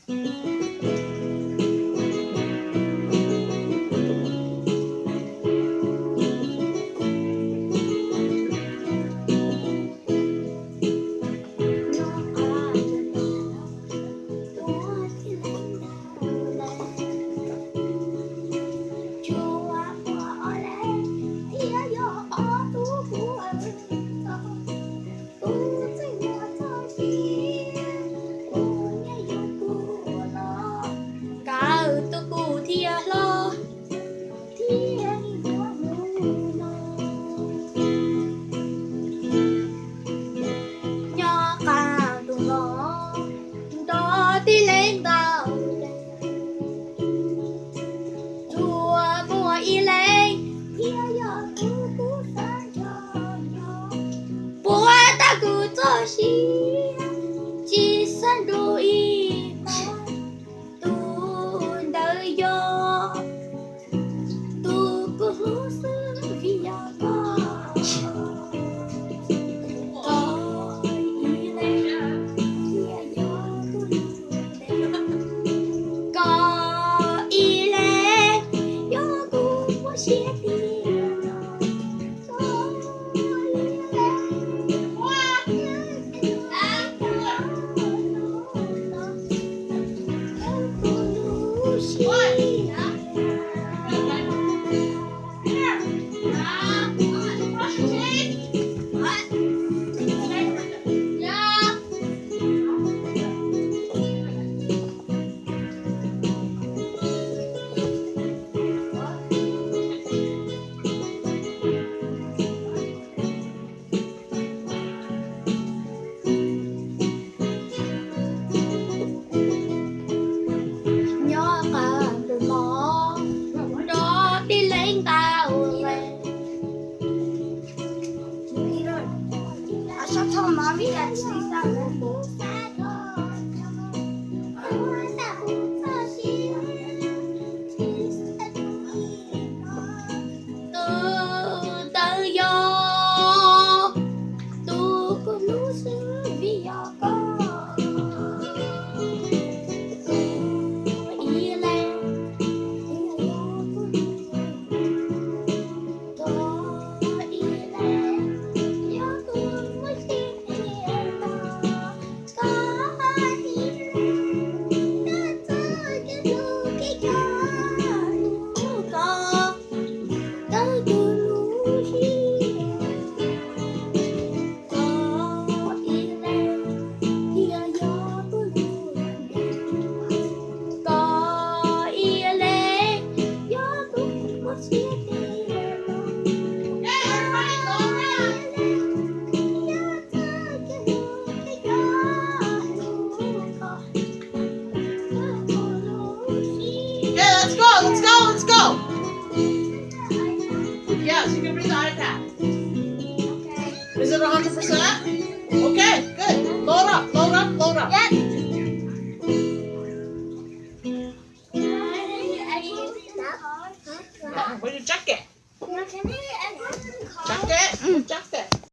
Nkawd tus kuj thiaj hlob thiab ib hnub no nyob qab ntuj no nrog tib leeg ntau, tsuas muaj ib leeg thiaj yog tus kuv xav nrog nyob. Puas tau kuv txoj sia tsis xav nrug ib hmos, tus ntawd yog tus kuv hlub xwb vim yog koj. Koj ib leeg thiaj yog kuv lub npe, koj ib leeg yog kuv lub siab tiag no. Nyob qab ntuj no nrog tib leeg ntau, tus ntawd yog tus kuv hlub xwb vim yog koj. Koj ib leeg thiaj yog kuv lub npe, koj ib leeg yog kuv lub siab tiag no. Koj ib leeg yog txoj kev hlub kev coj hlub, koj tau kuv lub siab. Koj ib leeg thiaj yog kuv lub npe, koj ib leeg yog kuv lub siab tiag no. Okay, let's go, let's go, let's go. Yes, you can bring the iPad. Is it a hundred percent? Okay, good. Load up, load up, load up.